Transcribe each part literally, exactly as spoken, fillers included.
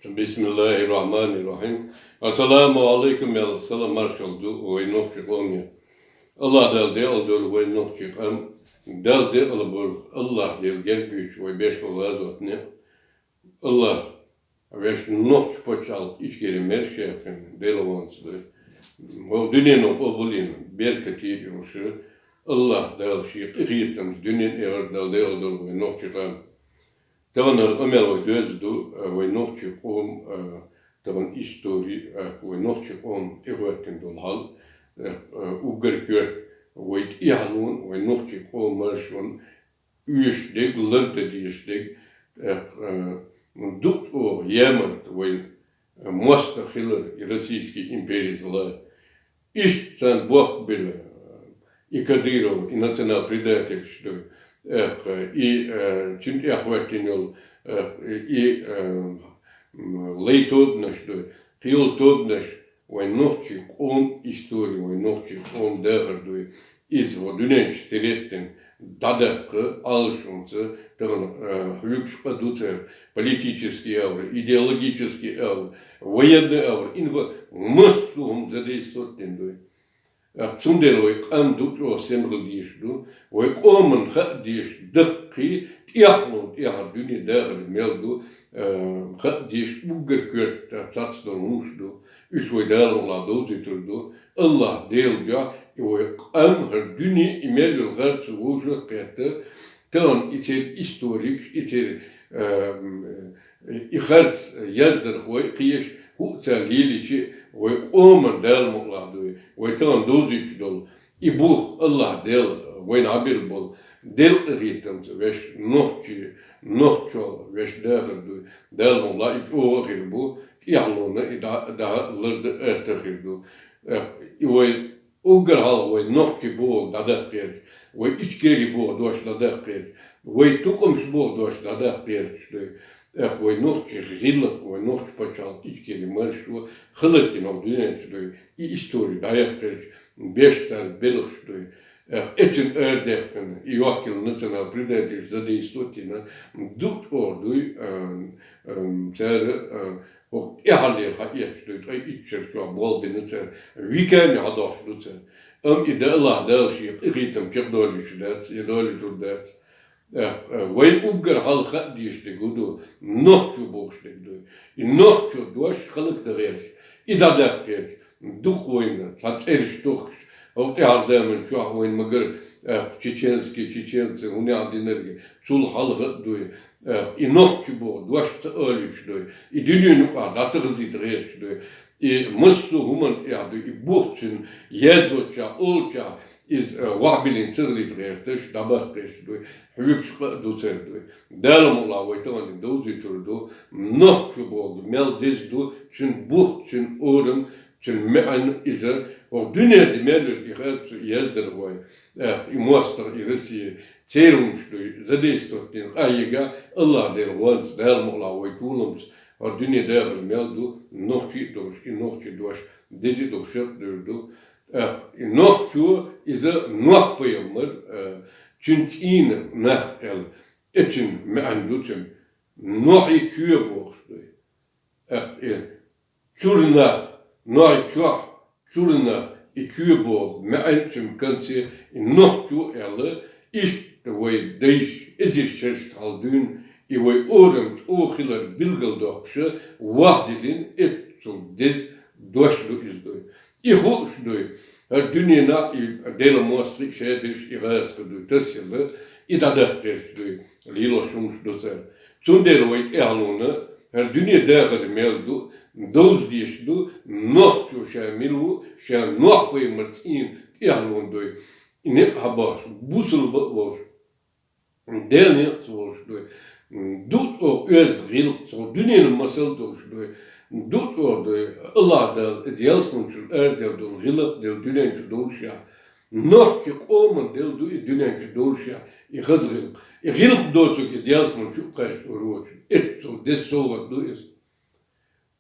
بسم الله الرحمن الرحيم. السلام عليكم, аьлла, салам-маршалла ду вай нохчий къоме. Аллах Дала декъала долда вай нохчий къам, Дала декъала болба, Аллах Дала герга йойла вай беш бола гӀазот-некъ. Аллах вешта нохчий паччахьалкхе ичкери мел шекъян делаванца ду. Вай дуьнено къобал йина, беркате йолуш, Аллах Дала шен къинхетамца дуьнен, эхарт Дала декъала долда вай нохчий къам. Таханара къамел вай доьзна ду, а, вай нохчий къоман, а, тахана истори, а, вай нохчий къоман тӀехӀоьттина долу хьал, а, а, уггар коьрта вай тӀехьалонан, вай нохчий къоман маршонан оьшуш дерг, лардан дезаш дерг, а, а, дукха чӀогӀа ямарта вай, а, мостагӀа хилар и Российский империяза лан. Иштта царна бохкабелла и Кадыров, и национал-предательш ду, э, и, э, цуьнан тӀехьа хӀоьттина йолу, э, и, э, м, лай тобанаш ду, кхин йолу тобанаш, вайн нохчий къоман истори, вайн нохчий къоман дахар ду. Иза вай дуьнен чу сиретта дӀадаккха Ӏалашонца тахана, э, хьоьгуш къа ду цара, политический агӀор, идеологический агӀор, военный агӀор, инфо-, массо а хӀума задействовать дина ду. Э, цундела вай къам дукха чӀогӀа сема хила дезаш ду, вай къоманна хаа дезаш даккхий, тӀехьалонан тӀехьа дуьне дахар мел ду, э, хаа дезаш уггар коьрта цхьацца долу хӀумаш ду, уьш вай Дала мукъалахь довзуьйтур ду, Аллах Делан дуьхьа, и вай къам хӀара дуьне и мел йолу харцо вовшах а кхетта, тахана и церан историкаш, и церан, а, м, и харц яздархой кхеташ, хӀуъа цара лелийча, вай къоманна Дала мукъалахь ду, вай тахана довзуьйтуш долу и бух Аллах Дела вайна Ӏабир болу делкъахетамца вешан нохчий, нохчалла вешан дахар ду, Дала мукъалахь и чӀогӀа а хир бу, тӀехьалонан и дӀа-, дӀа-, лардан атта а хир ду. Э, и вай уггар хьалха вай нохчий бохург дӀадаккха гӀерташ, вай ичкери боху дош дӀадаккха гӀерташ, вай тукъамаш боху дош дӀадаккха гӀерташ ду. Эх, вай нохчий гӀиллакх, вай нохчий пачхьалкх ичкери маршо халатина вай дуьнен чу ду. И истори дӀаяьккхирча, беш цара белхаш ду. Эх, эцна арадаьккхина, и йохкийла национал-предательш задействовать дина, дукха чӀогӀа дуй, а, а, цара, а, ХӀокху тӀаьхьарлера хьаэцча ду, ткъе итт шарчохь болх бина цара, веками хьадоккхуш ду цара. Амма и Дала, Дала шен къинхетам чекхдолуьйтуш дац, я долуьйтур дац. Э, э, вайн уггар хьалха хаа дезаш дерг хӀун ду, нохчо бохуш дерг ду. И нохчо дош хӀаллакдан гӀерташ, и дӀадаккха гӀерташ, дукха вайна цхьа цӀераш тухкуш, хӀокху тӀаьхьарчу заманчохь вайна магар, э, чеченский, чеченцы, хӀун яхь динарг, цул хьалха а дуй. Э, и нохчо боху дош ца олуьйтуш дуй, и дуьненан юкъахь дӀа ца хазийта гӀерташ дуй, и массо а хӀуманна тӀехь дуй, и бух цуьнан яздочохь, олучохь, иза, э, вахьбиллина ца хилийта гӀерташ, дӀабаккха гӀерташ дуй, хьоьгуш къа а ду цара дуй. Дала мукъалахь вай тахана довзуьйтур ду, нохчо боху мел деза ду, цуьнан бух, цуьнан орам, цуьнан маьӀна иза, хӀокху дуьненан тӀе мел верг и харцо, и яздархой, э, и мостагӀа, и Россия, церан хӀумаш дуй, задействовать дина къахьега, Аллах Делан гӀоьнца, Дала мукъалахь вай толамца, хӀара дуьне дахар мел ду, нохчий а долуш, и нохчий дош деза а долуш, шакъ дуьйр ду. Э, и нохчо, иза Нохь-пайхамар, э, цуьнан цӀийнан нах аьлла, эцна маьӀна ду цуьнан, Нохьий чоь бохуш дуй. Э, э, чуьра нах, Нохьий чохь, чуьра нах, и чоь боху маьӀна цуьнан конце, и нохчо аьлла, иштта вай дайша эзар шерашка хьалха дуьйна, и вай орам чӀогӀа хилар билгалдоккхуш, вахьдиллина эццул деза дош ду иза дуй. И хууш дуй, хӀара дуьненахь и Делан мостагӀий шаьш берш и гӀазкхи дуй, тасъелла, и дӀадаккха гӀерташ дуй, лелош хӀумаш ду цара. Цундела вай тӀаьхьалонан хӀара дуьне дахар мел ду, довза дезаш ду, нохчо ша мила ву, ша Нохь-пайхамар цӀийнан тӀаьхьалонан дуй. И некъ хьабахьаш, бусалба а волуш, Делан некъаца волуш дуй. Дукха чӀогӀа оьзда гӀиллакх, цхьа дуьненан масал долуш дуй. Дукха чӀогӀа дуй. Аллах Дала иза ялсаманчул араделла долу гӀиллакх делла дуьнен чу долушехь, нохчий къоманна делла ду и дуьнен чу долушехь, и хаза гӀиллакх. И гӀиллакх доцург иза ялсамани чу кхаьчча вара воцург. Эццул деза совгӀат ду иза.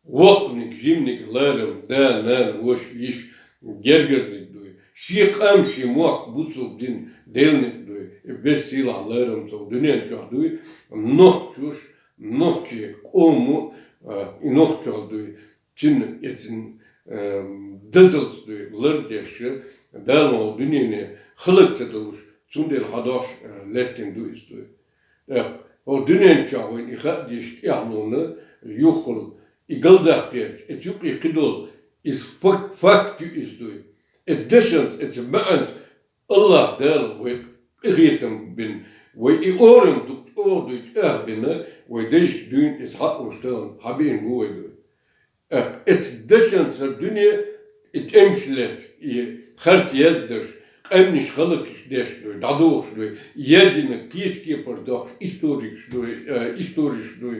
Воккханиг, жиманиг, ларам, да, нана, ваша, йиша, гергарниг дуй. Шен къам, шен мохк, бусалба дин, Делан некъ дуй. И бес сийлахь ларам цу дуьнен чохь дуй. Нохчош, нохчий къомо, а, и нохчалла дуй, цун эцун, а, дозалца дуй, лардеш, Дала хӀокху дуьнене хӀаллак ца долуш, цундела хьадош, а, лаьттина ду иза дуй. ТӀаккха хӀокху дуьнен чохь вайна и хаа дезаш тӀехьлуна юххул, и галдаккхерча, эцу юкъе кхидолу, иза фак-, факт ю иза дуй. Эцу дешанца, эцу маьӀанца Аллах Дала вай къинхетам бина, вай и орам дукха чӀогӀа дуй чӀагӀбина, вай дайшка дуьйна иза хьаалуш тахана хьабиъна бу вай дуй. Э, эцу дашанца дуьне и тӀемаш леташ, и харц яздарш, къаьмнаш хӀаллакьхуьйсуш деш дуй, дӀадохуш дуй, язйина кечкепар дохуш историкаш дуй, э, историкаш дуй,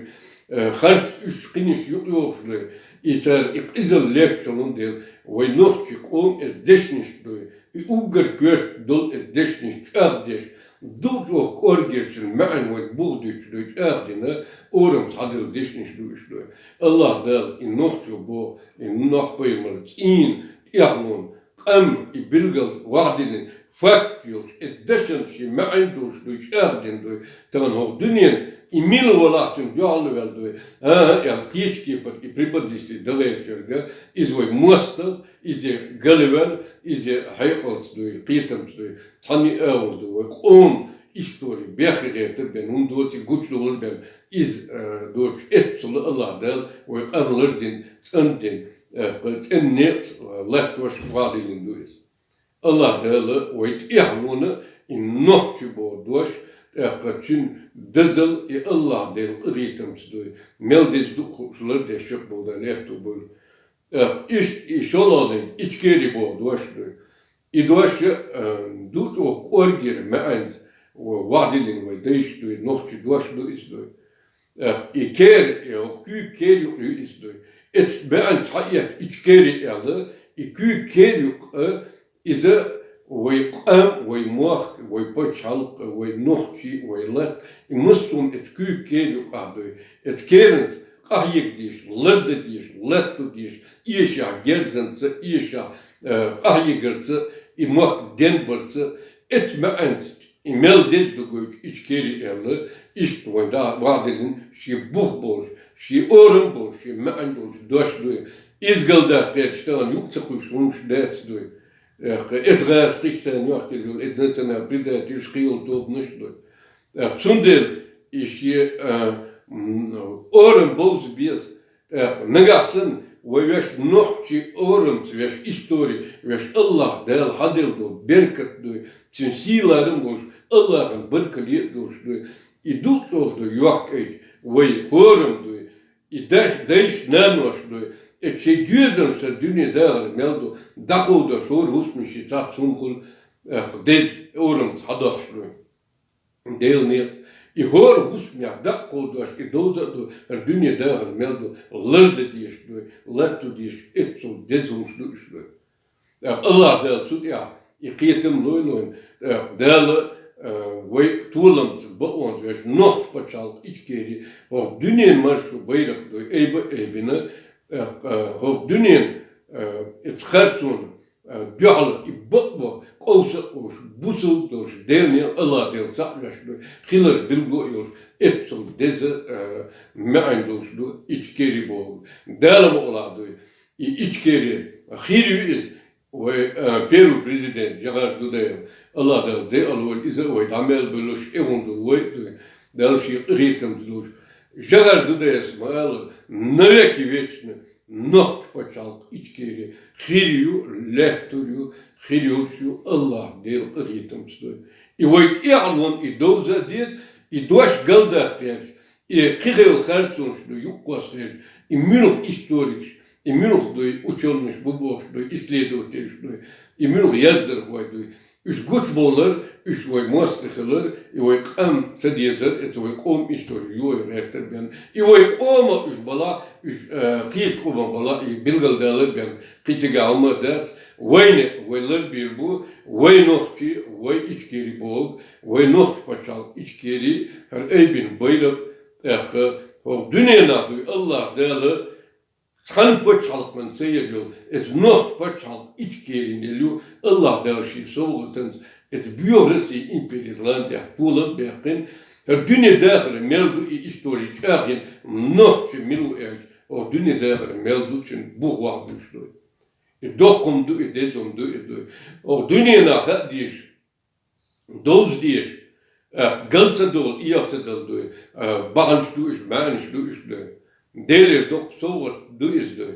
э, харц уьш кхиниш юкъайохуш дуй, и цара и къизалла летташ долун дела, вай нохчий къоман эцу дешнаш дуй, и уггар коьрта долу эцу дешнаш чӀагӀдеш, дукха чӀогӀа кӀоргерчун маьӀна вайга бух дуьтуш дуй, чӀагӀдина, орамца хьаделла дешнаш ду уьш дуй. Аллах Дала и нохчо боху, и Нохь-пайхамар цӀийнан, тӀехьлуна, къам и билггал вахьдиллина, факт йолуш, эцу дашанца шен маьӀна долуш дуй, чӀагӀдина дуй, тахана хӀокху дуьненан и мила валахь цуьнан дуьхьал ваьлла дуй. ХӀан-хӀа, аьлла, кхечу кепара и преподнести дан гӀертарг, иза вай мостагӀа, иза галваьлла, иза хьекъалца дуй, кхетамца дуй, цхьанна а агӀор ду, вай къоман истори бехке гӀертар бен, хӀума доций гучудовлар бен, иза, э, доцуш эццул Аллах Дала вай къам лардина, цӀандина, э, цӀена некъаца, э, латтош вахьдиллина ду иза. Аллах Дала вай тӀехьа вуна и нохчий боху дош, тӀаккха цуьнан дозалла и Аллах Делан къинхетамца дуй, мел деза ду хууш лардеш шек болу дан летто буй. Эх, иштта и шолгӀа дерг Ичкери боху дош дуй. И дош, э, ду чӀогӀа кӀоргера маьӀанца, ва-, вахьдиллина вай дайша дуй, нохчий дош ду иза дуй. Эх, и кера, и хӀокху куьйга кера юкъа ю иза дуй. Эцу маьӀанца хьаэцна Ичкери аьлла, и куьйга кера юкъа, э, иза вай къам, вай мохк, вай пачхьалкх, вай нохчий, вай латт, и массо а эцу куьйга кера юкъахь дуй. Эцу керанца къахьега дезаш, лардан дезаш, латто дезаш, эшахь герзанца, эшахь, э, къахьегарца, и мохк денбарца, эцу маьӀанца и мел деза ду гойту Ичкери аьлла, иштта вайн да вахьдиллина шен бух болуш, шен орам болуш, шен маьӀна долуш дош дуй. Иза галдаккха гӀерташ тахана юкъа ца кхуьйсуш хӀумнаш дац дуй. Э, эцу гӀазкхаша тахана йохкийла йолу, эцу национал-предательш кхийолу тобанаш дуй. Э, цундела и шен, э, м, орам бовза беза. Э, нагахь санна вай веш нохчий орамца, веш истори, веш Аллах Дала хьаделла долу беркат дуй, цуьнан сийларам а болуш, Аллахьан баркалле а долуш дуй. И дукха чӀогӀа дуй йохкуьйту, вай хӀорам дуй, и дай-, дайша нанош дуй, эцу шайн доьзалшца дуьне дахар мел ду, дӀакховдош хӀора хӀусаме шен цхьацца хӀума хуьлу, э, деза орамца хьадохуш дуй. Делан некъа. И хӀора хӀусамех дӀакховдош, и довза а ду, хӀара дуьне дахар мел ду, лардан дезаш дуй, латто дезаш, эццул деза хӀумнаш ду уьш дуй. Э, Аллах Дала цу тӀехь и кхетам лойла вайна, э, Дала, э, вай толамца, бакъонца веш нохчийн пачхьалкх Ичкери, хӀокху дуьненан маршо байракх дуй, айба а айбина, э, э, хӀокху дуьненан, э, эцу харцонна, э, дуьхьал и бакъбо, къовса а къовсуш, бусалба долуш, Делан некъа, Аллах Дела цхьаъ веш дуй, хилар билгало а йолуш, эццул деза, э, маьӀна долуш ду Ичкери боху. Дала мукъалахь дуй. И Ичкери хир ю иза, вай, а, первый президент Жохар Дудаев, Аллах Дала декъал войла иза а, вай дӀа мел бевллачу тӀе хӀума ду вай а дуй, Дала шен къинхетамца долуш. Жохар Дудаевс ма аллара, навеки вечно нохчийн пачхьалкх Ичкери хир ю, лаьттар ю, хир йолуш ю, Аллах Делан къинхетамца дуй. И вай тӀехьлон и довза а деза, и дош галдаккха гӀерташ, и кхин хилла харцонаш ду юккъе кхосса гӀерташ, и муьлха историкаш, и муьлха дуй учёныйш бу бохуш дуй, исследовательш дуй, и муьлха яздархой дуй. Уьш гучубовлар, уьш вай мостагӀий хилар, и вай къам ца дезар, эцу вай къоман истори йохо гӀертар бен. И вай къомо уьш балахь, уьш, э, кхечу къоман балахь, и билгалдалар бен, кхин цигахь хӀума а дац. Вайна, вай ларбийр бу, вай нохчий, вай Ичкери боху, вай нохчийн пачхьалкх Ичкери, хӀара айбина байракх, тӀаккха хӀокху дуьненахь дуй Аллах Дала, цхьана пачхьалкхана ца елла йолу, эцу нохчийн пачхьалкх Ичкерина елла ю, Аллах Дала шен совгӀатанца, эцу боьха Россин империца лан тӀехь толам а баьккхина, ХӀара дуьне дахар мел ду и истори чӀагӀйина, нохчи мила ву аьлча, хӀара дуьне дахар мел ду цуьнан бух вахь буьйш ду. И доккхум ду, и дезум ду, и ду. ХӀара дуьненахь хаа дезаш, довза дезаш, а, гал ца довла, эха ца дала ду, а, бахьанаш ду уьш, маьӀанаш ду уьш ду. Делера доккха совгӀат ду иза ду.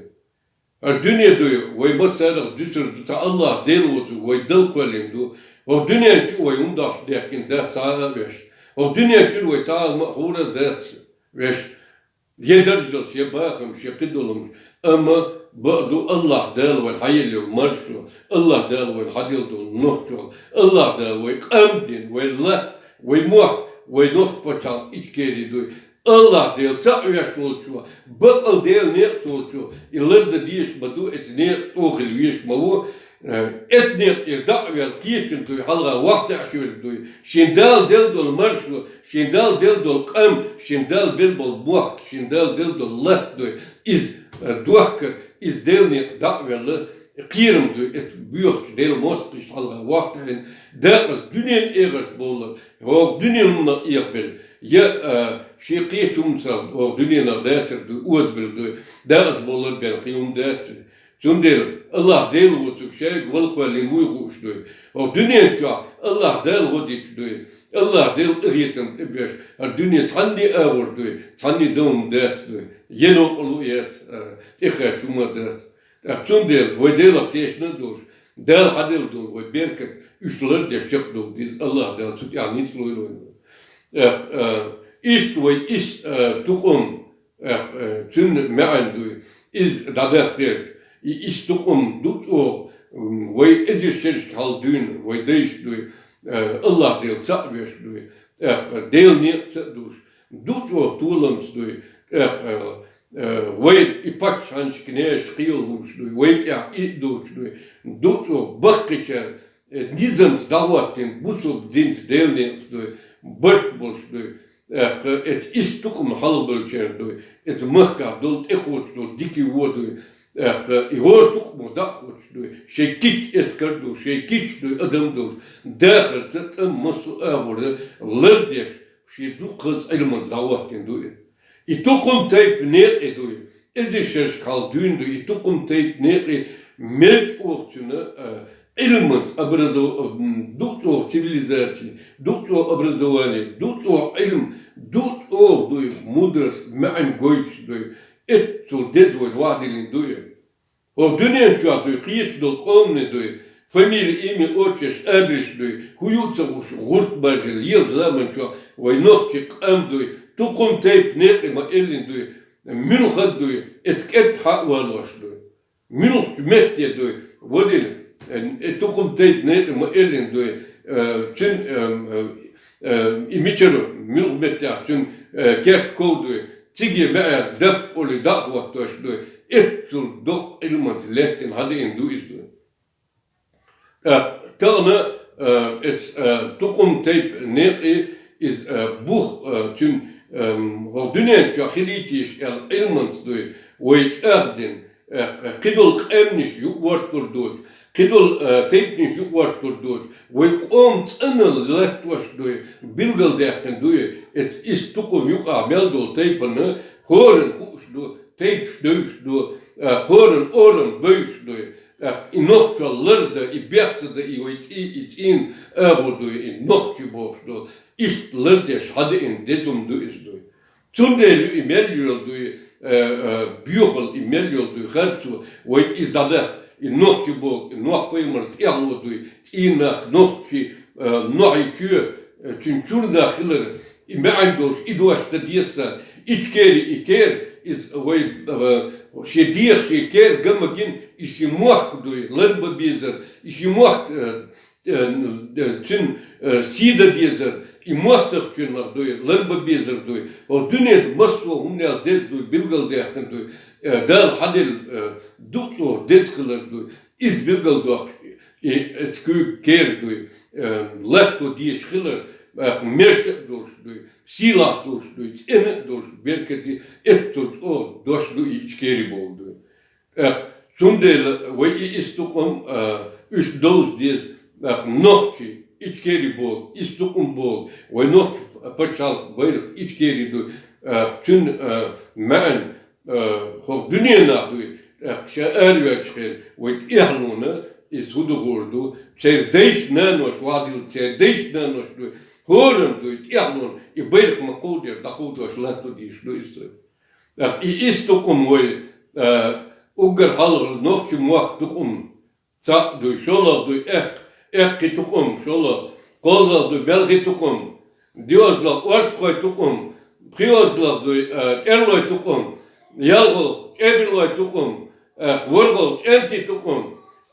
ХӀара дуьне ду, вай массарах дуьсур ду, цхьа АллахӀ Дела воцург вай Дала кхоьллина ду. ХӀара дуьнен чу вай хӀума дохьуш даьхкина дац цхьа а вешта. ХӀара дуьнен чуьра вай цхьа а хӀума а хуур дац вешта. Я даржаш, я бахамаш, я кхыдоламаш. Амма бакъду АллахӀ Дала вайна хьаелла йолу маршо, АллахӀ Дала вайна хьаделла долу нохчо, АллахӀ Дала вай къам дина, вай латта, вай мохк, вай нохчийн пачхьалкх Ичкери ду. АллахӀ Дела цхьаъ веш волчо, бакъал Делан некъаца волчо, и лардан дезаш ма ду, эцу некъа чӀогӀа хила везаш ма ву, э, эцу некъа тӀера дӀа а ваьлла, кхечун дуй, хьалха вахтехь шуьйриг дуй, шен Дала делла долу маршо, шен Дала делла долу къам, шен Дала белла болу мохк, шен Дала делла долу латта дуй, иза, э, дохкар, иза Делан некъа дӀа а ваьлла, кхерам дуй, эцу боьхачу Делан мостагӀчо хьалха вахтехь, дакъаза дуьненан эгӀарт бовлар, хӀокху дуьненан хӀуманах эхабелла, я, а, шен кхечу хӀуманца хӀокху дуьненах дацар дуй, озабелла дуй, дакъаза бовлар бен кхин хӀума дац. Цундела АллахӀ Дела воцург шайга вала кхоьллина вуй хууш дуй. ХӀокху дуьнен чохь АллахӀ Дала гӀо диташ дуй. АллахӀ Дела къинхетам тӀебеш, хӀара дуьне цхьанне а агӀор дуй, цхьанне а дан хӀума дац дуй. Енокъал а яц, а, тӀекхаьчна хӀума а дац. ТӀаккха цундела вай Делах тешна а долуш, Дала хьаделла долу вай беркат, уьш лардеш чекхдовла деза, АллахӀ Дала цу тӀехь ницкъ лойла вайна. ТӀаккха, а, иштта вай исс, а, тукъум, тӀаккха, а, цуьнан маьӀна дуй, иза дӀадахкарг, и исс тукъум ду чӀогӀа, м, вай эзар шерашка хьалха дуьйна, вай дайша дуй, а, АллахӀ Дела цхьаъ веш дуй, тӀаккха Делан некъаца а душ, ду чӀогӀа толамца дуй, тӀаккха, э, вайн и паччахьаш, князаш кхийолу хӀумаш дуй, вайн тӀехь и а доцуш дуй, ду чӀогӀа баккхийчара, э, низамца дӀахӀоттийна, бусалба динца, Делан некъаца дуй, барт болуш дуй, тӀаккха, эцу исс тукъум хьалхабевллачара дуй, эцу махкахь долу, тӀекхочуш долу дика вон дуй, тӀаккха, и хӀора тукъумо дӀа а хоттуш дуй, шайн кийча эскар а долуш, шайн кийча дуй, адам а долуш, дахарца а, тӀамца массо а агӀора лардеш, шен дуккхаза Ӏилманца дӀахӀоттийна ду и. И тукъум-тайпа некъий дуй, эзар шерашка хьалха дуьйна дуй, и тукъум-тайпа некъий мел чӀогӀа цуьнан, а, Ӏилманца образов-, м, ду чӀогӀа цивилизаци, ду чӀогӀа образование, ду чӀогӀа Ӏилма, ду чӀогӀа дуй, мудрость, маьӀна гойтуш дуй, эццул деза вайна вахьдиллина ду и. ХӀокху дуьнен чохь дуй, кхечу долу къомане дуй, фамили, имя, отчество, адрес дуй, хӀун ю а ца хууш, гӀурт бажа лела заман чохь вай нохчийн къам дуй, тукъум-тайпа некъий ма-эллина дуй, муьлхха а дуй, эцу кӀентан хьа а валош дуй. Муьлххачу метте дуй, валийна, э, э, тукъум-тайпа некъий ма-эллина дуй, э, цуьнан, э, э, э, и мичара, муьлхха меттехь цуьнан, э, керта ков дуй, цига баьӀча дап олий дӀа а хӀоттош дуй, эццул доккха Ӏилманца лаьттина хьадеана ду иза дуй. Э, тахана, э, эц-, э, тукъум-тайпа некъий иза, э, бух, э, цуьнан, эм, хӀокху дуьнен чохь хилийтийша аьлла Ӏилманца дуй, вай чӀагӀдина, э, кхидолу къаьмнаш юкъавартлур доцуш, кхидолу, э, тайпанаш юкъавартлур доцуш, вай къоман цӀанал латтош дуй, билгалдаьккхина дуй, эцу исс тукъум юкъахь мел долу тайпана хӀоранна хууш ду, тайпаш девзаш ду, э, хӀоранна орам бевзаш дуй, тӀаккха и нохчалла лардан, и бехк ца дан, и вай цӀий, и цӀийнан агӀо дуй, и нохчий бохуш ду, иштта лардеш хьадеана деза хӀума ду иза дуй. Цундела ю и мел йолу дуй, э, э, боьхалла и мел йолу дуй, харцо, вай иза дӀадахка, и нохчий боху, и нохчийн пайхамар тӀаьхьало дуй, цӀийнан нах, нохчий, э, нохчий чоь, э, цуьнан чуьра нах хилар, и маьӀна долуш, и дош дан деза царна, Ичкери и кер, иза вай, э, шен дегӀ, шен кер ган ма гина, и шен мохк дуй, ларбан безар, и шен мохк, э, э, э, цуьнан, э, сий дан дезар, и мостагӀчоьнах дуй, ларбан безар дуй. ХӀокху дуьненан массо а хӀуманел деза дуй, билгалдаьккхина дуй, э, Дала хьаделла, э, ду чӀогӀа деза хилар дуй. Иза билгалдоккхуш, и, эцу куьйга кер дуй, э, латто дезаш хилар, э, маьрша а долуш дуй, сийлахь а долуш дуй, цӀена а долуш, беркате эццул чӀогӀа дош ду и Ичкери боху дуй. Э, цундела вай и исс тукъум, э, уьш довза деза, э, нохчий, Ичкери боху, исс тукъум боху, вай нохчий, пачхьалкх байракх Ичкери ду, э, цун, э, маьӀна, э, хӀокху дуьненахь дуй, тӀаккха ша араваьллачу хенахь вай тӀехьлуна, иза хӀун ду хуур ду, церан дайша нанош вахьадилла, церан дайша нанош дуй, хӀоранна дуй, тӀехьлуна, и байракх ма кховдийла, дӀакховдош латто дийш ду иза дуй. ТӀаккха и исс тукъум вай, э, уггар хьалха нохчийн мохк тукъум, цхьаъ дуй, шолгӀа дуй, эккх-, эккхий тукъум, шолгӀа, кхоалгӀа дуй, белхий тукъум, доьазгӀа орстхой тукъум, пхиозгӀа дуй, э, тӀерлой тукъум, ялхолгӀа чӀебиллой тукъум, э, ворхӀолгӀа чӀентий тукъум,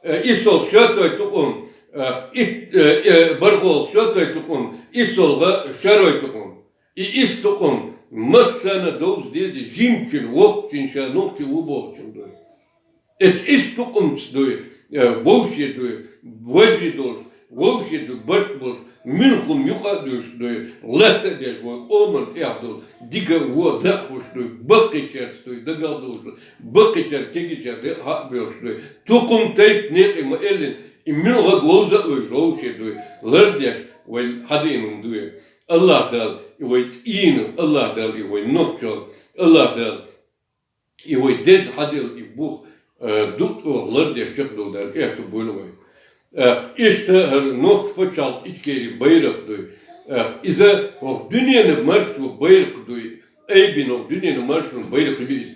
э, иссолгӀа шоьтой тукъум, э, ит-, э, э, бархӀолгӀа шоьтой тукъум, иссолгӀа шерой тукъум. И исс тукъум массарна довза деза жимачун, воккхачун, ша нохчи ву бохучун дуй. Эцу исс тукъумца дуй, э, вовшийн дуй, важа долуш, вовшийн дуй, барт болуш, муьлхха юкъа а дуьйш дуй, латта а деш вай къоман тӀехь долу, дика а, вон а даа а хуьлуш дуй, баккхийчаьрца дуй, дагах долуш, баккхийчаьрца, кегийчаьрца декъа хьа а боьлхуш дуй, тукъум, тайпа, некъий ма-эллина, и муьлхха вовза а вевзаш вовшийн дуй, лардеш вай хьадийна хӀума дуй. АллахӀ Дала и вай цӀийнан, АллахӀ Дала и вай нохчалла, АллахӀ Дала и вай деза хьаделла и бух, э, дукха чӀогӀа лардеш чекхдолу Дала аьтто бойла вай. Э, иштта хӀара нохчийн пачхьалкх Ичкери байракх дуй. Э, иза хӀокху дуьненан маршо байракх дуй, айбина хӀокху дуьненан маршонан байракх ю иза.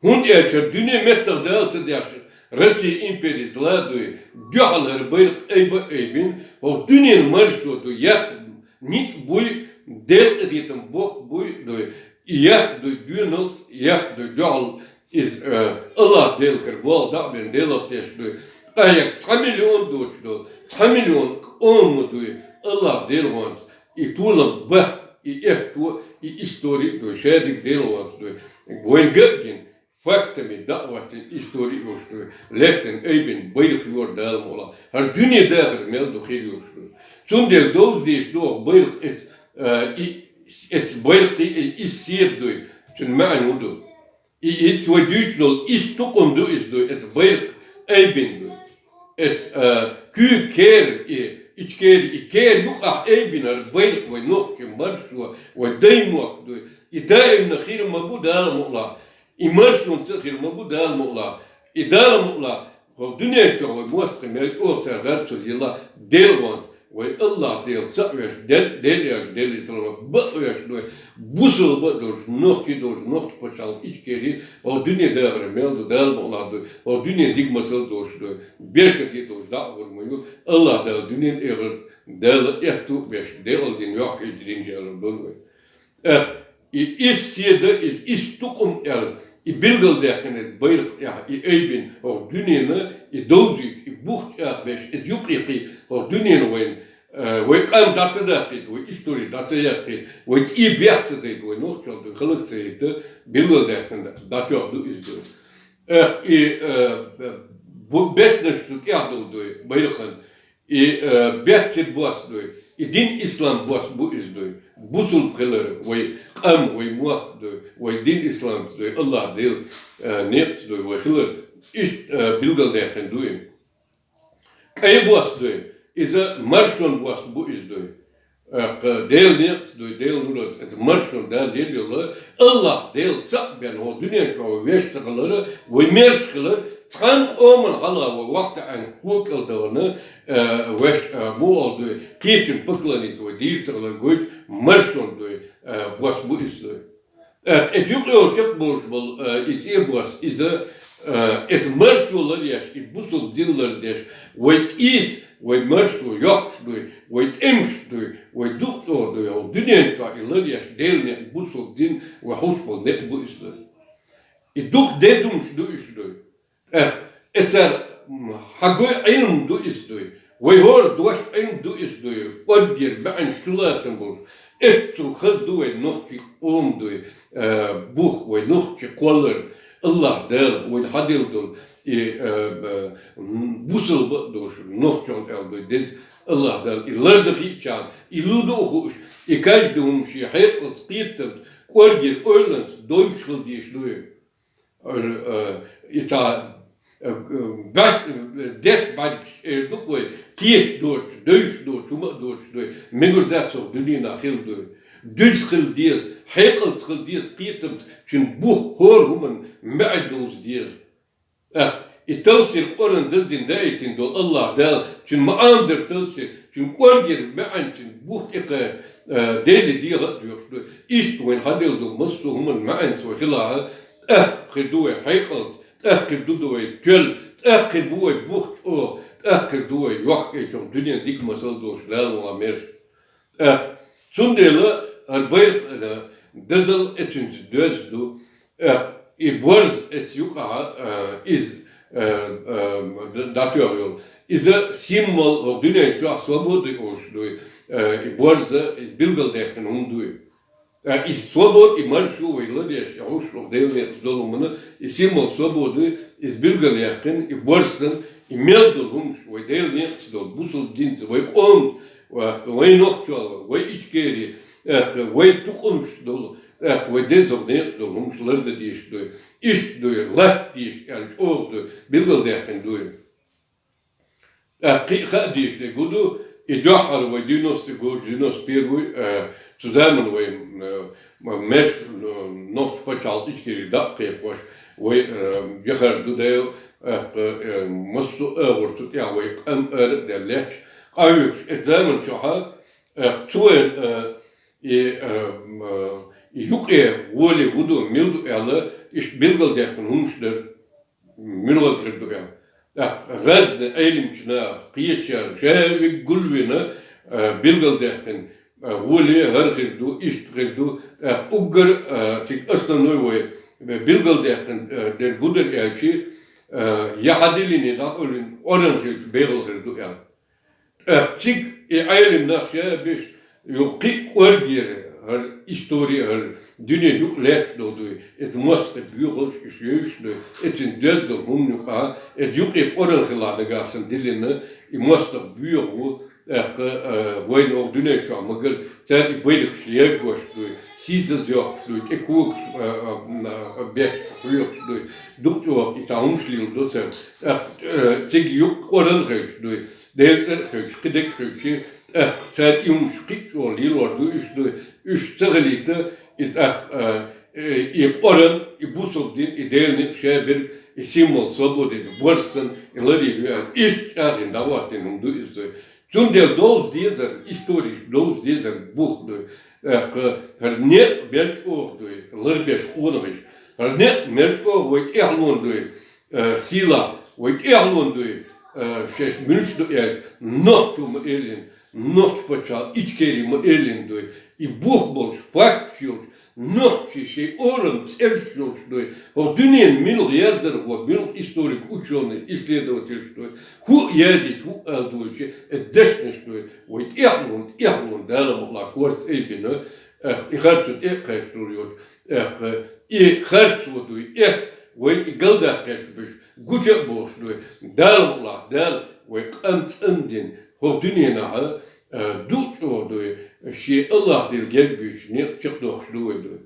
ХӀунда аьлча дуьне меттах Дала ца деш, Россия импери зла дуй, дуьхьал хӀара байракх айба а айбина, хӀокху дуьненан маршо дуй, яккха ницкъ буй, Делан къинхетам боккха буй дуй, и яккха дуй доьналц, яккха дуй дуьхьал, иза, э, АллахӀ Делан кара болх дӀа а бина, Делах тешна дуй. Къахьега цхьа миллион доцуш долу, цхьа миллион къоман дуй, АллахӀ Делан гӀонца, и толам баккха, и аьтто, и истори а дуй, шадерг Делан гӀонца дуй. Вайна ган а гина, фактами дӀа а хӀоттийна истори а йолуш дуй, лаьттина айбина байракх йора Дала мукъалахь. ХӀара дуьне дахар мел ду хир йолуш дуй. Цундела довза дезаш ду хӀокху байракх эц-, а, и, эцу байракхе и исс седа дуй, цуьнан маьӀна хӀун ду. И итт вай дуьйцуш долу исс тукъум ду иза дуй, эцу байракх айбина дуй. Эцу, а, куьйга кера и, Ичкери, и кера юкъахь айбина хӀара байракх вай нохчийн маршо, вай даймохк дуй. И даимна хир ма бу Дала мукъалахь. И маршонца а хир ма бу Дала мукъалахь. И Дала мукъалахь, хӀокху дуьнен чохь вай мостагӀий мел чӀогӀа цара гӀаьрцалла йилла, Делан гӀонца вай АллахӀ Дела цхьаъ веш, Дел-, Дела яьлча, Делан салам бакъ веш дуй, бусалба а долуш, нохчи а долуш, нохчийн пачхьалкх Ичкери, хӀокху дуьне дахар мел ду Дала мукъалахь дуй, хӀокху дуьне дика масал а долуш дуй, беркате а долуш дӀа а гӀур ма ю, АллахӀ Дала дуьненан, эхартан Дала аьтто а беш, Делан дин йохка и дин ялар долу вай. Э, и исс седа, иза исс тукъум аьлла, и билгалдаьккхина эцу байракх тӀехь, и айбина хӀокху дуьненан, и довзуьйтуш, и бух чӀагӀбеш, иза юкъе кхин, хӀокху дуьненан вайна, э, вай къам дӀа ца даккхийта, вай истори дӀа ца яккхийта, вай цӀий бехк ца дайта, вай нохчалла дуй хала ца хӀитта, билгалдаьккхина дӀатоьхна ду иза дуй. Эх, и, э, бу-, беснаш цу тӀехь долу дуй, байракхан, и, э, бехкан бос дуй, и дин ислам бос бу иза дуй. Бусалба хилар вай къам, вай мохк дуй, вай дин исламца дуй, АллахӀ Делан, э, некъаца дуй вай хилар, иштта, э, билгалдаьккхина дуй. КӀайн бос дуй, иза маршонан бос бу иза дуй. Э, кху Делан некъаца дуй, Делан нураца, эцу маршонан Дала лелайолу, АллахӀ Дела цхьаъ бен хӀокху дуьнен чохь вай веш ца хилар, вай мерш хилар, цхьана къоман хьалха вай вахтаӀаьнна кхо кӀел дахана, э, веш, э, муха олу дуй, кхечунна поклониться вай дийр ца хилар гойту маршонан дуй, э, бос бу иза дуй. Э, эцу юкъа йолу чекхболуш болу, э, и цӀен бос, иза, э, эцу маршо ларъеш, и бусалба дин лардеш, вай цӀийца, вай маршо йоккхуш дуй, вай тӀемаш дуй, вай дукъ цӀогӀа дуй, хӀокху дуьнен чохь и ларъеш, Делан некъ, бусалба дин, вай хьуш болу некъ бу иза дуй. И дукха деза хӀумнаш ду уьш дуй. Э, эцар, м, хьан гой Ӏилма ду иза дуй. Вай хӀора дош Ӏилма ду иза дуй. КӀоргера баьӀнаш чулацам болуш. Эццул хаза ду вай нохчийн къам дуй. Э, бух вай нохчийн кхоллар. АллахӀ Дала вайна хьаделла долу. И, э, э, м, бусалба а долуш, нохчалла аьлла дуй. Деза АллахӀ Дала и лардан хиъчарна, и лу ду а хууш, и каждый хӀума шен хьекъалца, кхетамца, кӀоргера ойланца довзуш хила дезаш дуй. Р-, э, и цхьа, э, э, бес-, э, дес бӀаьргаш эр ду вай, кхеташ доцуш, девзаш доцуш, хӀума а доцуш дуй, мегар дац хӀокху дуьненахь хила дуй. дуьзза хила деза, хьекъалца хила деза, кхетамца, цуьнан бух хӀора хӀуманна маьӀна довза деза. ТӀаккха и тафсир Къуръан даздина даийтина долу АллахӀ Дала, цуьнан маьӀна дара тафсир, цуьнан кӀоргера маьӀна, цуьнан бух тӀекхача, а, Деле дегӀа а доьхуш ду. Иштта вайна хьаделла долу массо а хӀуманна маьӀнца вай хилахь, тӀаккха хир ду вай хьекъалца, тӀаккха хир ду вай тоьлла, тӀаккха хир бу вай бух чӀогӀа, тӀаккха хир ду вай йохкӀайчохь дуьненан дика масал долуш Дала вахана мерза. ТӀаккха цундела хӀара байракх, а, дазал эцуьнца доьзна ду. ТӀаккха и борз эца юкъахь, а, иза, а, а, д-, дӀатоьхна йолу. Иза символ хӀокху дуьнен чохь свободы олуш дуй. А, и борз, иза билгалдаьккхина хӀума дуй. А, и свобода, и маршо вай ладеш, и хӀуш хӀокху Делан некъаца долу хӀуманна, и символ свободы, иза билгалъяьккхина, и борз санна, и мел долу хӀуманаш вай Делан некъаца долу, бусалба динца, вай къоман, ва-, вай нохчалла, вай Ичкери, тӀаккха вай тукъамаш долу, тӀаккха вай деза некъаца долу хӀуманаш лардан дезаш дуй, иштта дуй, латта дезаш аьлла чӀогӀа дуй, билгалдаьккхина дуй. ТӀаккха кхин а хаа дезаш дерг хӀун ду, и дуьххьара вай девяностый год, девяносто первый, э, цу заман вай, э, м-, меш, э, нохчийн пачхьалкх Ичкери дӀа а кхайкхош, вай, э, Джохар Дудаев, тӀаккха, э, массо а агӀор цу тӀехь вай къам ара а даьлла лаьтташ, къахьоьгуш, эцу заман чохь, э, цу вайн, э, и, э, м, э, и юкъе гӀоле хӀун ду, мила ду аьлла, иштта билгалдаьккхина хӀуманаш дара, муьлхарг хир ду аьлла. ТӀаккха разный Ӏеламчу наха кхечара ша виг гулвина, э, билгалдаьккхина, э, гӀоле хӀара хир ду, иштта хир ду, тӀаккха уггар, э, цига основной вай, э, билгалдаьккхина, э, дерг хӀун дара аьлча, э, я хьадиллина, я дӀакъевлина, Къуръан хилча бегӀал хир ду аьлла. ТӀаккха цига и Ӏелам нах ша беш, юха кхин а кӀоргера хӀара истори, хӀара дуьне юкъа лаьтташ долу дуй, эцу мостагӀа боьхалш уьш евзаш дуй, эцуьнан доьзна долу хӀуманна юкъахь, эцу юкъе Къуръан хилахь нагахь санна диллина, и мостагӀа боьха ву, тӀаккха, а, вайна хӀокху дуьнен чохь магар, цара и байракхаш ягош дуй, сийсаз йоккхуш дуй, тӀе когаш, а, а, а, бетташ хьоькхуш дуй, дукха чӀогӀа и цхьа хӀуманаш лелор ду цара. ТӀаккха, а, цига юкъа Къуръан хилча дуй, Делан цӀе а хилча, кхидерг а хилча, тӀаккха цара и хӀуманаш кхин а чӀогӀа лелор ду уьш дуй, уьш ца хилийта, и тӀаккха, а, э, и Къуръан, и бусалба дин, и Делан некъ ша берг, и символ свободы, и борз санна, и ларийна ю аьлла, иштта чӀагӀйина дӀахӀоттийна хӀума ду иза дуй. Цундела довза дезар, историйш довза дезар бух дуй. ТӀаккха хӀара некъ мел чӀогӀа дуй, ларбеш къонахий. ХӀара некъ мел чӀогӀа вай тӀехьалон дуй, э, сийлахь, вай тӀехьалон дуй, э, шаьш муьлш ду аьлча, нохчо ма эллина, нохчийн пачхьалкх Ичкери ма эллина дуй. И бух болуш, факташ йолуш, нохчий шайн орам цӀераш йолуш дуй. ХӀокху дуьненан муьлха яздархо, муьлха историк, учёный, исследовательш дуй. ХӀуъа язйича, хӀуъа ала долча, э, дешнаш дуй. Вай тӀехьалон, тӀехьалон Дала мукъалахь корта айбина, э, и харцо тӀе а кхачалур йоцу, э, и харцо дуй, эц, вайна и галдаккхеш берш, гуча а бохуш дуй. Дала мукъалахь, Дала вай къам цӀандина, хӀокху дуьненахь, э, дукха чӀогӀа дуй, шен АллахӀ Делан герга буьйцу некъ чекхдоккхуш ду вай дуй.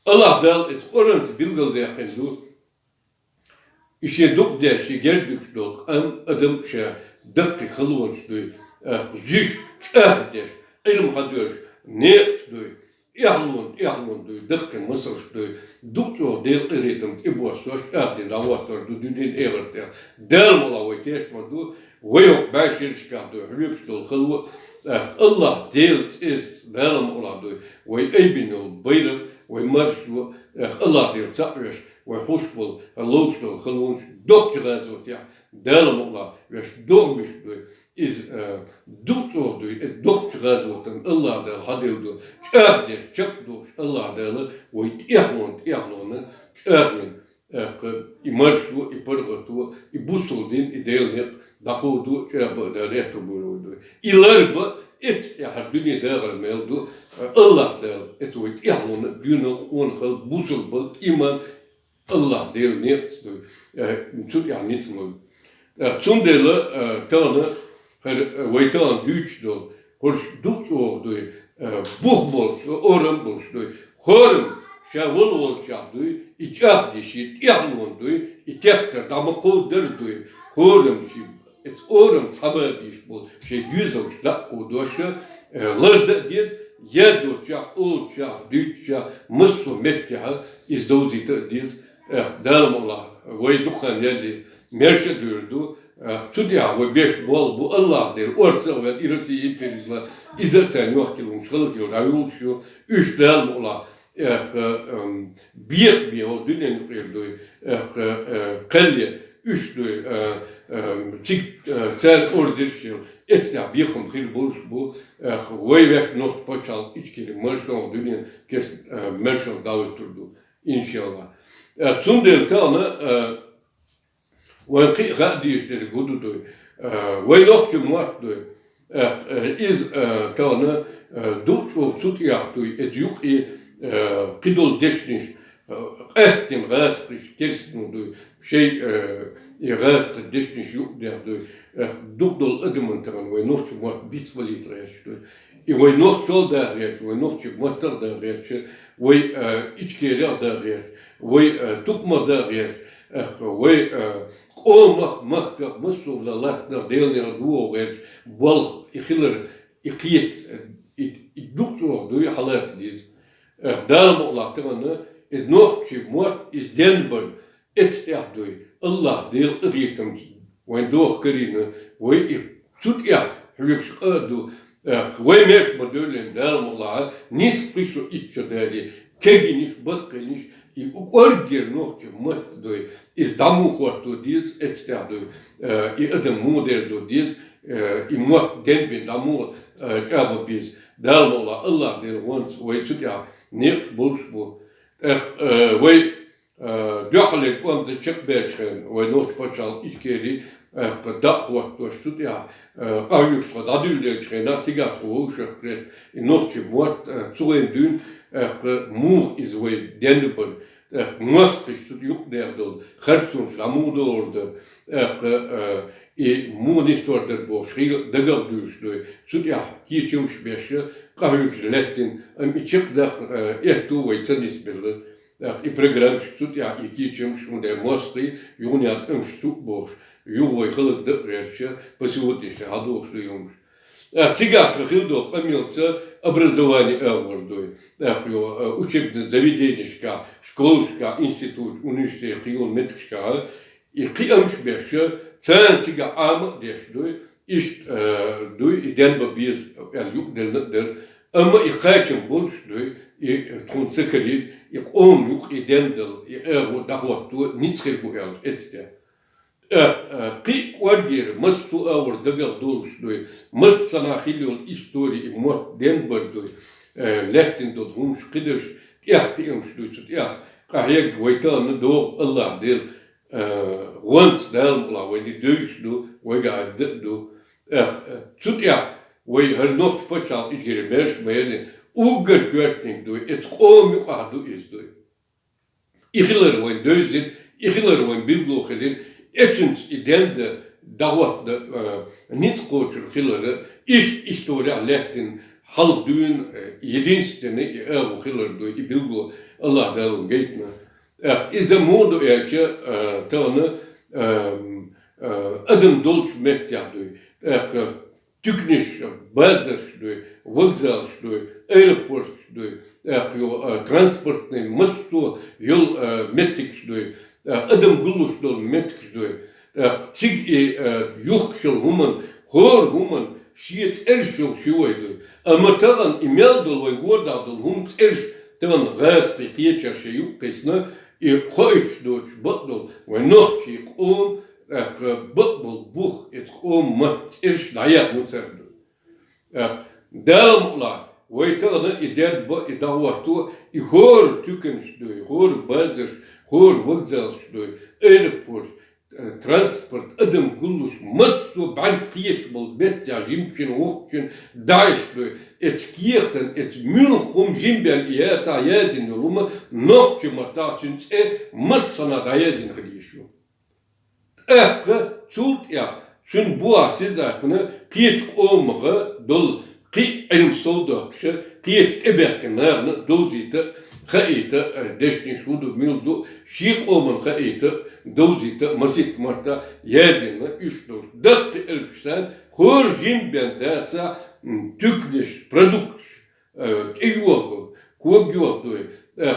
АллахӀ Дала эцу Къуръанца билгалдаьккхина ду, и шен дукха деш, шен герга дуьгуш долу къам, адам ша даккхий халонаш дуй, э, зуьйш чӀагӀдеш, Ӏилма хьадоьллуш некъаш дуй, эхьалон, эхьалон дуй, даккхий масалш дуй, дукха чӀогӀа Делан къинхетам тӀебоссош, чӀагӀдина дӀахӀоттор ду дуьненан, эхартан. Дала мукъалахь вай тешна ма ду, вай хӀокху бӀешерашкахь дуй, хьоьгуш долу хало, э, АллахӀ Делан цӀе, Дала мукъалахь дуй, вай айбина йолу байракх, вай маршо, э, АллахӀ Дела цхьаъ веш, вай хууш болу, ловш долу халонаш доккхачу гӀазотехь, Дала мукъалахь, веш догӀмаш дуй. Иза, э, дукха чӀогӀа дуй, э, доккхачу гӀазотан АллахӀ Дала хьаделла ду. ЧӀагӀдеш, чекхдохуш АллахӀ Дала вай тӀехьалонна, тӀехьалонна чӀагӀйина, э, кху и маршо, и паргӀато, и бусалба дин, и Делан некъ дӀакховдо, чӀагӀбан а Дала аьтто бойла вай дуй. И ларбан а, эццахь хӀара дуьне дахар мел ду, э, АллахӀ Дала эцу вай тӀехьалонна, доьналла, къонахалла, бусалбалла, иман, АллахӀ Делан некъаца дуй, э, цу тӀехь ницкъ ма ду. Э, цундела, э, тахана хӀара, э, вай тахана дуьйцуш долу, хӀорш дукха чӀогӀа дуй, э, бух болуш, орам болуш дуй. ХӀораммо ша волу волчохь дуй, и чӀагӀдеш, и тӀехьалон дуй, и тептар дӀа ма кховдадар дуй. ХӀораммо ши Эцу орамца хьабадийш болу шайн доьзалш дӀа а кховдош, э, лардан а деза, Язъечохь, олучохь, дуьйцучохь, массо а меттехь иза довзийта а деза. Эх, Дала мукъ лахь, вай дукха хан ялале, маьрша а дийр ду. Эх, цу тӀехь вай беш болх бу, АллахӀ Дела, орцах а ваьлла, и Россия империязло, иза а царна йохкаелла хӀумнаш, хала хилла дӀайолуш ю. Уьш, Дала мукъ лахь, эх, эм, бекхаме хӀокху дуьненан юкъера дуй, эх, э, кхел я, уьш дуй, э, эм, цига, э, цара ордерш а елла, эццахь бекхам хир болуш бу, эх, вай ваьш нохчийн пачхьалкх Ичкери маршалла дуьненан кеста, э, маршалла дӀахӀуьттур ду, иншаллахӀ. Э, цундела тахана, э, вайн кхин а хаа дезаш дерг хӀун ду дуй? Э, вай нохчийн мотт дуй. Э, э, иза, э, тахана, э, дукха чӀогӀа цу тӀехь дуй, эцу юкъе, э, кхидолу дешнаш, э, къаьсттина гӀазкхаша, керстанаш дуй, шайн, э, и гӀазкхийн дешнаш юкъадехна дуй. Э, дукха долу адамна тахана вай нохчийн мотт бицбалийта гӀерташ дуй. И вай нохчалла даха гӀерташ, вай нохчийн маттах а даха гӀерташ, вай, э, Ичкерих а даха гӀерташ, вай, э, тукхамах даха гӀерташ, э, вай, э, къомах, махках, массо а латтанах, Делан нехан духо гӀерташ болх и хилар, и кхета, и, и дукха чӀогӀа дуй, хьалаца деза. Э, Дала мукъ лахь тахана, иза нохчийн мотт, иза денбар, эццахь дуй, АллахӀ Делан къинхетамца вайн дохка карийна, вай и цу тӀехь хьоьгуш къа а ду, э, вай маьрша ма девлла, Дала мукъ лахь, нисса-пхи шо, итт шо дале, кегийнаш, баккхийнаш, и кӀорггера нохчийн мотт дуй, иза дӀа муха хӀотто деза, эццахь дуй, э, и адам муха дерзо деза, э, и мотт денбина дӀа муха, э, чӀагӀо беза. Дала мукъ лахь, АллахӀ Делан гӀоьнца вай цу тӀехь некъаш болуш бу. ТӀаккха, э, вай Э, дуьххьарлера кӀома дан чекхбаьлча хенахь, вай нохчийн пачхьалкх Ичкери, э, дӀа а хӀоттош цу тӀехь, э, къахьоьгуш тхо дӀадуьллучу хенахь, цигахь тхо вовшах кхетта, и нохчийн мотт, э, цу гӀайна дуьйна, э, муха иза вай денбар, э, мостагӀаша цу юкъадаьхна долу харцонаш дӀа муха догӀур дара, э, э, и муха нисдор дара бохуш, хийла дагах дуьйлуш дуй. Цу тӀехь кечамаш беш, къахьоьгуш лаьттина, амма и чекхдаккха, э, аьтто вай ца нисбелла. ТӀаккха и программаш цу тӀехь, и кечамаш, хӀунда аьлча мостагӀий юха а тӀемаш цу а бохуш, юха вай хӀаллакдан а гӀерташ, по сегодняшний день хьадогӀуш ду и хӀумаш. ТӀаккха цигахь тхан хилла долу къамелца образование агӀор дуй. ТӀаккха йо, а, учебный заведенешкахь, школашкахь, институт, университет, кхин йолу меттигашкахь, и кхиамаш беш, царна цигахь Ӏама а деш дуй, иштта, э, дуй, и денбан беза аьлла юкъаделла а дара. Амма и кхачам болуш дуй, и тхуна ца карийна, и къоман юкъа и денбан, и агӀо дӀахӀотто ницкъ хир бу аьлла эццахь. Э, э, кхин а кӀоргера, массо а агӀор дагах долуш дуй, массанхьа хилла йолу истори и мотт денбар дуй, э, лаьттина долу хӀумаш кхидерш, тӀех кхиамаш дуй, цу тӀех къахьегна вай тахана догӀу АллахӀ Дела, э, гӀоьнца Дала мукъ лахь вайна и девзаш ду, вайга Ӏадда а ду. Эх, э, цу тӀехь вай хӀара нохчийн пачхьалкх Ичкери маьрша ма елла, уггар коьртаниг дуй, эцу къоман юкъахь ду иза дуй. И хилар вайна девзира, и хилар вайна билгало хилира, эцуьнца и денбан, дӀахӀоттадан, э, ницкъ кхочур хилар, иштта исторехь лаьттина хьалха дуьйна, э, единственный и агӀо хилар дуй, и билгало АллахӀ Дала вайна гайтина. Эх, иза муха ду аьлча, э, тахана, э, э, адам долчу меттехь дуй. Эх, э, туьканаш, базарш дуй, вокзалш дуй, аэропорташ дуй, эх, йо, э, транспортный массо а йолу, э, меттигаш дуй, э, адам гуллуш долу меттигаш дуй. Эх, цига и, э, юхкуш йолу хӀуманна, хӀора хӀуманна шен цӀераш йолуш ю вай дуй. Амма тахана и мел долу вайн городахь долу хӀума цӀераш тахана гӀазкхийн кхечара шайн юкъа кхиссина, и хоуьйтуш доцуш бакъдолу вайн нохчийн къоман, тӀаккха бакъболу бух, эцу къоман матта цӀераш дӀаяхна цара ду. ТӀаккха Дала мукъ лахь, вай тахана и денбан, и дӀахӀотто, и хӀора туьканаш дуй, хӀора базарш, хӀора вокзалш дуй, аэропорт, э, транспорт, адам гуллуш, массо а бӀаьрг кхечу болу меттехь жимачун, воккхачун дӀаэш дуй, эцу кехатан, эцу муьлхха хӀума жимбенна и яцахь яздина йолу хӀума нохчийн маттахь цуьнан цӀе массанхьа дӀаязйина хила йиш ю. ТӀаккха цул тӀаьхьа цуьнан бухахь сиза а кхина кхечу къомах долу кхин а Ӏилма сов дохкуш, кхечу тӀебаьхкина нахана довзийта а, хаийта а, э, дешнаш хӀун ду, мила ду, шен къоман хаийта а, довзийта а, масийтта маттахь яздина уьш долуш. Даккхий элпаш санна, хӀора жимбенна дацахь, м, туьканаш, продукташ, э, тӀейогӀу, когйогӀу дуй, э,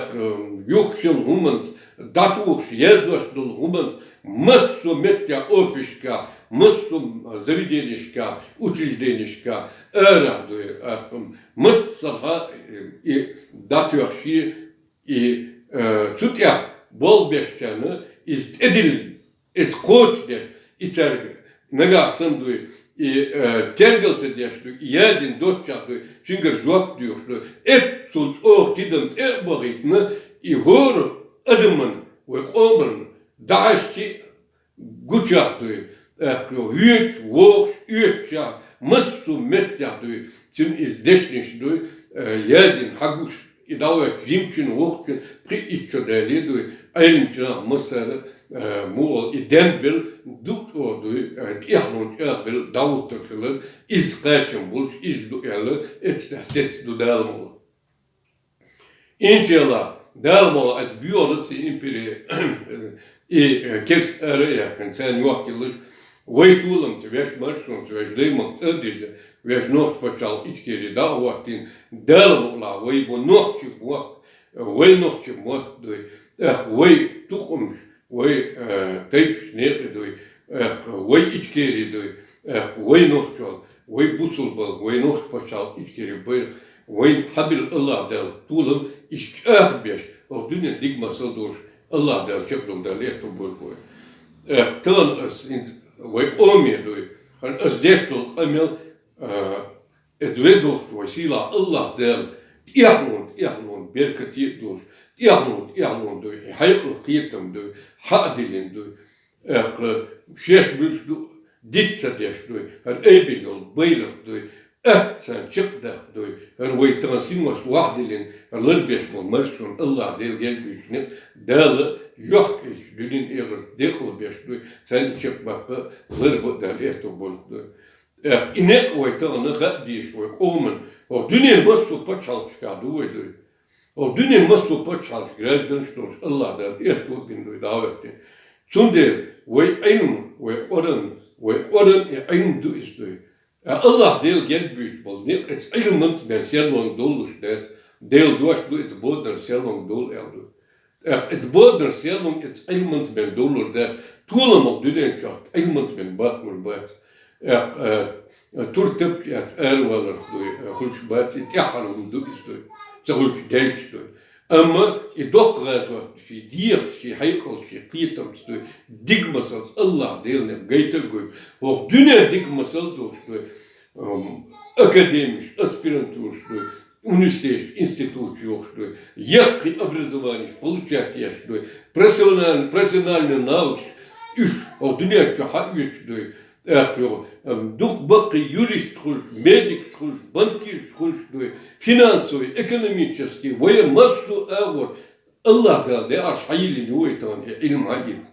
юхкшел хӀуманца, дӀатухуш, езош долу хӀуманца, массо а меттехь офисашкахь, массо а заведенешкахь, учрежденешкахь, арахь дуй, э, массархьа, э, и дӀатоьхчи, и, э, цу тӀехь болх бечарна иза тӀедиллина, иза кхочушдеш, и цаьрга нагахь санна дуй, и, э, тергал ца деш дуй, и яздина доцчохь дуй, цуьнгара жоп доьхуш дуй. Эццул чӀогӀа тидам тӀе а бахийтина, и хӀора адаман, вай къоман, дӀахьаьжчи гучахь дуй, аьлла, хьоьжуш, вогӀуш, оьцуш, массо а меттехь дуй, цуьнан иза дешнаш дуй, э, яздина хьагуш, и дӀавоьдуш жимачун, воккхачун, пхи-итт шо дале дуй, Ӏеламчу наха массара, э, мугӀал и денбелла, дукха дуй, э, тӀехьлонан чӀагӀбелла, дӀахӀуттур хилар, иза кхачам болуш, иза ду аьлла, эццахь сецца ду Дала мукъ лахь. Иншалла, Дала мукъ лахь, аса боьхалур сан импери, и, э, керста ара а яьккхина, царна йохкалуш, вай толамца, вешан маршонца, вешан даймахка цӀа а дижа, вешан нохчийн пачхьалкх Ичкери дӀа а хӀоттийна, Дала мукъ лахь, вай бу нохчийн мотт, вай нохчийн мотт дуй, тӀаккха вай тукхамаш, вай, э, тайпанаш некъа дуй, тӀаккха вай Ичкери дуй, тӀаккха вай нохчалла, вай бусалбалла, вай нохчийн пачхьалкх Ичкери байракх, вайна хьабелла АллахӀ Дала толам, иштта чӀагӀбеш, оха дуьненан дика масал долуш, АллахӀ Дала чекхдала Дала лехто бойла вай. Эх, тахана ас хӀинца вай къоме дуй, хӀара ас деш долу къамел, а, иза вай дохчу вай сийлахь АллахӀ Дала тӀехьлонан, тӀехьлонан беркате а долуш, тӀехьлонан, тӀехьлонан дуй, и хьекъал, кхетам дуй, хьа а диллина дуй. Эх, шаьш муьлш ду, диц ца деш дуй, хӀара айбина йолу байракх дуй, атта царна чекхдаккха дуй, хӀара вай тахана синош вахьа диллина, хӀара ларбеш болу маршонан АллахӀ Дела герга буьйцу некъ Дала йохкийчу дуьненан, эхартан декъала беш дуй, царна чекхбаккха ларба а Дала эхто болуш дуй. Эх, и некъ вай тахана хаа дезаш вай къоман, хӀокху дуьненан массо а пачхьалкхашкахь ду вай дуй. ХӀокху дуьненан массо а пачхьалкхан гражданаш долуш АллахӀ Дала эхто а дина дуй, дӀа а хӀоьттина. Цундела вай Ӏилма, вай Къуръан, вай Къуръан и Ӏилма ду иза дуй. Ткъа АллахӀ Дела герга буьйцу болу некъ, оцу Ӏилманца бен серлонга довлуш дац, Делан дош ду, оцу боданара серлонга довла аьлла ду. ТӀаккха оцу боданара серлонга оцу Ӏилманца бен довлур дац, толам хӀокху дуьнен чохь Ӏилманца бен бахкалур бац. ТӀаккха, э, тур тапча эцна араваларх дуй, э, хуьлуш бац, и тӀаьххьара хӀума ду иза дуй, ца хуьлуш делча дуй. Амма и доккха гӀазот, шен дегӀаца, шен хьекъалца, шен кхетамца дуй, дика масалца АллахӀ Делан некъ гайта а гой, хӀокху дуьненан дика масал долуш дуй, ам, академиш, аспирантураш дуй, университеташ, институташ йохуш дуй, яккхий образованиш получать еш дуй, профессиональный, профессиональный навыкаш, уьш хӀокху дуьнен чу хьаоьцуш дуй, тӀаккха юха, ам, дукха баккхий юристаш хуьлуш, медикаш хуьлуш, банкираш хуьлуш дуй, финансовый, экономический, вайн массо а агӀор АллахӀ Дала деӀарш хьайиллина ю вай тахана и Ӏилма хьаэца.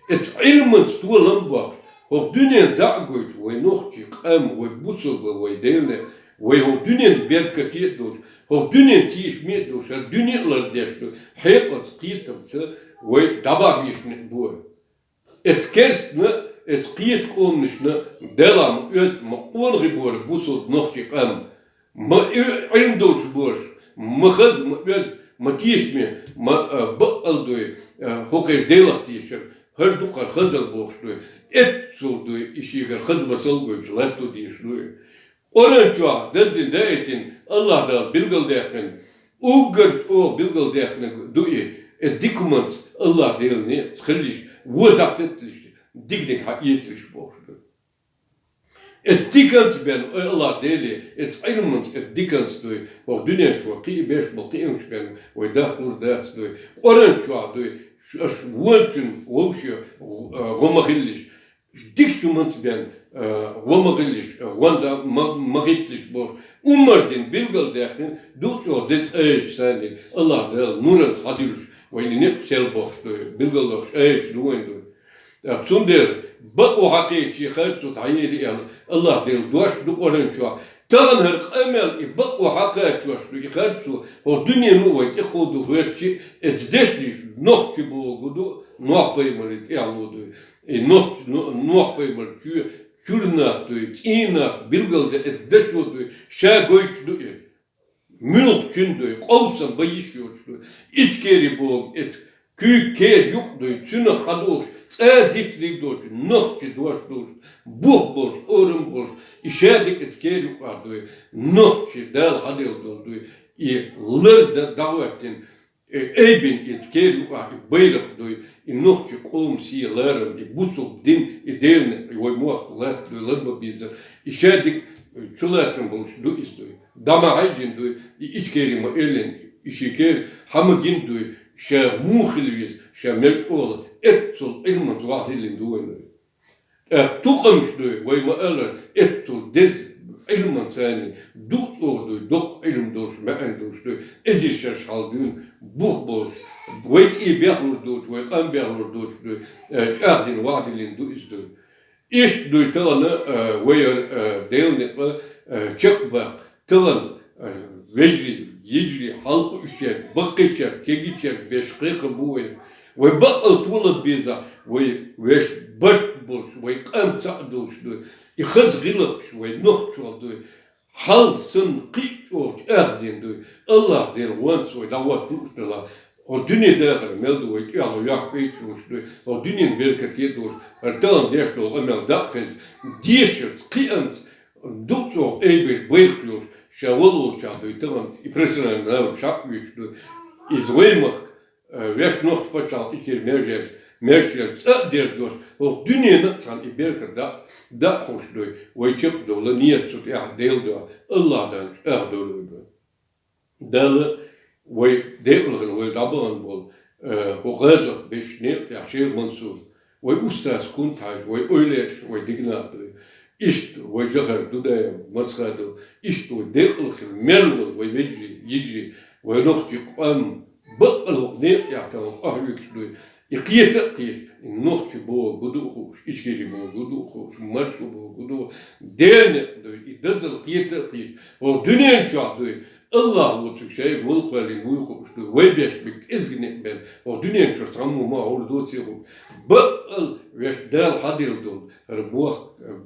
Оцу Ӏилманца толам а бохуш, хӀокху дуьнен дӀа а гойтуш, вай нохчийн къам, вай бусалба, вай Делан, вай хӀокху дуьненна беркате а долуш, хӀокху дуьненна тешаме а долуш, хӀара дуьне а лардеш ду, хьекъалца, кхетамца вай дӀабахьа безаш некъ бу вай. Оцу керстанна, оцу кхечу къоманашна, Дала ма оьзда, ма къонахий бора бусалба, нохчийн къам, ма и Ӏилма долуш бораш, ма хаза, ма оьзда, ма тешаме, ма, а, бакъалла дуй, а, хӀокхеран Делах тешар, хӀара ду-кх хӀара хазалла бохуш дуй, эццул дуй, и шегара хаза масал гойтуш латто дезаш дуй. Къуръан чохь даздина, даийтина АллахӀ Дала билгалдаьккхина, уггар чӀогӀа билгалдаьккхинарг ду и, и дика хӀуманца АллахӀ Делан некъаца хилалаш, вон дӀатетталаш, диканиг хьаэцалаш бохуш ду. Оцу диканца бен, ой, АллахӀ Деле, оцу Ӏилманца, оцу диканца дуй, хӀокху дуьнен чу вай кхиа беш болу кхиамаш бен вай дахкалур дац дуй. Къуръан чохь дуй, аш вончун вовше гӀо ма хилалаш, дикачу хӀуманца бен, э, гӀо ма хилалаш, э, гӀонда ма, ма хӀитталаш бохуш, Ӏумар дина билгалдаьккхина, дукха чӀогӀа деза аяташ санна, АллахӀ Дала нуранца хьадуьллуш, вайна некъ сел бохуш дуй, билгалдоккхуш аяташ ду вайн дуй. ТӀаккха цундела бакъо хьакхечи харцо дӀаели аьлла, АллахӀ Делан дош ду Къуръан чохь. Тахана хӀара къамел и бакъо хьакхачош ду, и харцо, хӀокху дуьнено вай тӀекховду хӀоьттичи, эца дешнаш нохчи богу ду, Нохь-пайхамаре тӀехьало дуй. И Нохь, Нохь-пайхамар чу-, чуьра нах дуй, цӀий нах билгалдаьа дашо дуй, ша гойтуш ду и. муьлххачун дуй, къовсам бан йиш йоцуш дуй. Ичкери боху эца куьйга кер юкъ дуй, цуьнах хьадохуш, цӀа дицлиг доцуш, нохчи дош долуш, бух болуш, орам болуш, и шадерг эца кер юкъахь дуй, нохчи Дала хьаделла долу дуй, и ларда дӀахӀоьттина, э, айбина эца кер юкъахь и байракх дуй, и нохчи къоман сий ларам, и бусулба дин, и Делан, и вай мохк латта дуй, ларба безар, и шадерг, э, чулацам болуш ду иза дуй. ДӀа ма хьаьжжина дуй, и Ичкери ма эллина, и ши кер хьан ма гина дуй, ша муха хила веза, ша мел чӀогӀа эццул Ӏилманца вахьдиллина ду вайна. ТӀаккха тукъамаш дуй, вай ма-аллара, эццул деза Ӏилманца царна, дукха чӀогӀа дуй, доккха Ӏилма долуш, маьӀна долуш дуй, эзар шераш хьалдуьйна, бух болуш, вай цӀий бехлур доцуш, вай къам бехлур доцуш дуй, э, чӀагӀдина вахьдиллина ду иза дуй. Иштта дуй тахана, а, вай яра, а, Делан некъа, а, чекхбаккха. Тахана, а, вежарий, йижарий, хьалха уьш яра, баккхийчаьрга, кегийчаьрга беш кхайкхам бу вай. Вай баккъал толам беза, вай веш барт болуш, вай къам цхьаъ долуш дуй. И хаза гӀиллакхаш вай нохчалла дуй. Хьал санна кхин а чӀогӀа чӀагӀдина дуй. АллахӀ Дела гӀонца вай дӀахӀотта лууш делахь, хӀокху дуьне дахар мел ду вай тӀехула йоккхуьйтуш лууш дуй. ХӀокху дуьненан беркате а долуш, хӀара тахана деш долу къамел дӀа а хезна, дешарца, кхиамца, дукха чӀогӀа айбина байракх йолуш, ша вала волчохь дуй тахана и профессиональный навык шаьш а вуьйцуш дуй. Иза вай махка, э, вешан нохчийн пачхьалкх Ичкери мержерца, мержерца цӀа а дерзош, хӀокху дуьненан а цхьаьна и беркат дӀа, дӀа а хууш дуй, вай чекхдовла нийят цу тӀехь Делан дуьхьа, АллахӀ Дала чӀагӀдойла вай дуй. Дала вай декъала хила вай дӀабахана болу, э, хӀокху гӀазот беш некъа тӀехь Шех Мансур, вай устаз Кунта-Хьаьжа, вай эвлаяаш, вай дика нах дуй. Иштта вай Жохар Дудаев, Масхадов, иштта вай декъала хила мел волу вай вежарий, йижарий, вай нохчийн къам, баккъал хӀокху некъа тӀехь тахана къахьоьгуш дуй. И кхета а кхеташ, и нохчи бохург хӀун ду хууш, ичкери бохург хӀун ду хууш, маршо бохург хӀун ду, Делан некъ дуй, и дазал кхета а кхеташ, хӀокху дуьнен чохь дуй, АллахӀ воцург шайга вала кхоьллина вуй хууш дуй, вай беш берг кӀезиг некъ бен, хӀокху дуьнен чуьра цхьаммо ма хьур доций хууш. Баккъал вешан Дала хьаделла долу, хӀара бохк,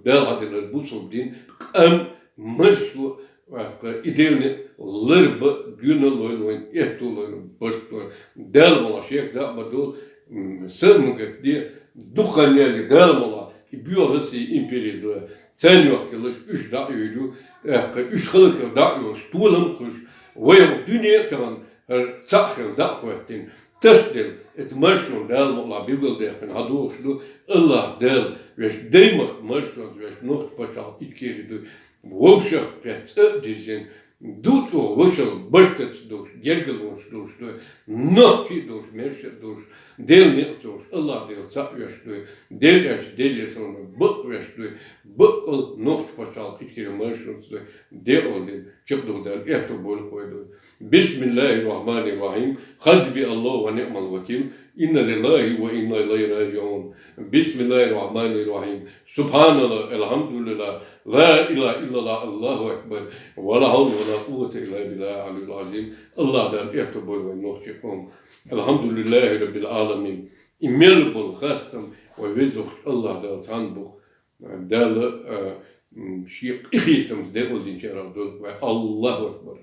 Дала хьаделла хӀара бусулба дин, къам, маршо, тӀаккха и Делан некъ ларба, доьналла лойла вайна, аьтто лойла, барт лойла. Дала мукъ лахь шех даа ма долу, м, са а ма гатде, дукха хан ялале Дала мукъ лахь, и боьха Россия империязлой, царна йохкалуш, уьш дӀа а йолуш, тӀаккха уьш хала хила дӀа а йолуш, толам а хуьлуш, вай хӀокху дуьне а тахана, хӀара цхьаъ хила дӀа а хӀоьттина, тасаделла, эца маршонна Дала мукъ лахь билгалдаьккхина хьадогӀуш ду, АллахӀ Дала, вешан даймахка маршонца, вешан нохчийн пачхьалкх Ичкери дуй, вовшах кхетта цӀа а дирзина, дукха чӀогӀа вашалла бартаца долуш, гергарлонаш долуш дуй, нохчий а долуш, маьрша а долуш, Делан некъаца долуш, АллахӀ Дела цхьаъ веш дуй, Дела аьлча, Деле салам, бакъ веш дуй, баккъал нохчийн пачхьалкх Ичкери маршонца дуй, декъала дина, чекхдовла Дала аьтто бойла вай дуй. بسم الله الرحمن الرحيم. حسبي الله ونعم الوكيل. إنا لله وإنا إليه راجعون. بسم الله الرحمن الرحيم. سبحان الله، الحمد لله، لا إله إلا الله، الله أكبر، ولا حول ولا قوة إلا بالله العلي العظيم. АллахӀ Дала аьтто бойла вай нохчийн къам. الحمد لله رب العالمين. И мел болу хастам вай везачу АллахӀ Дала цхьанна бу. Дала, а, м, шен къинхетамца декъалдинчарах долу вай. АллахӀу акбар.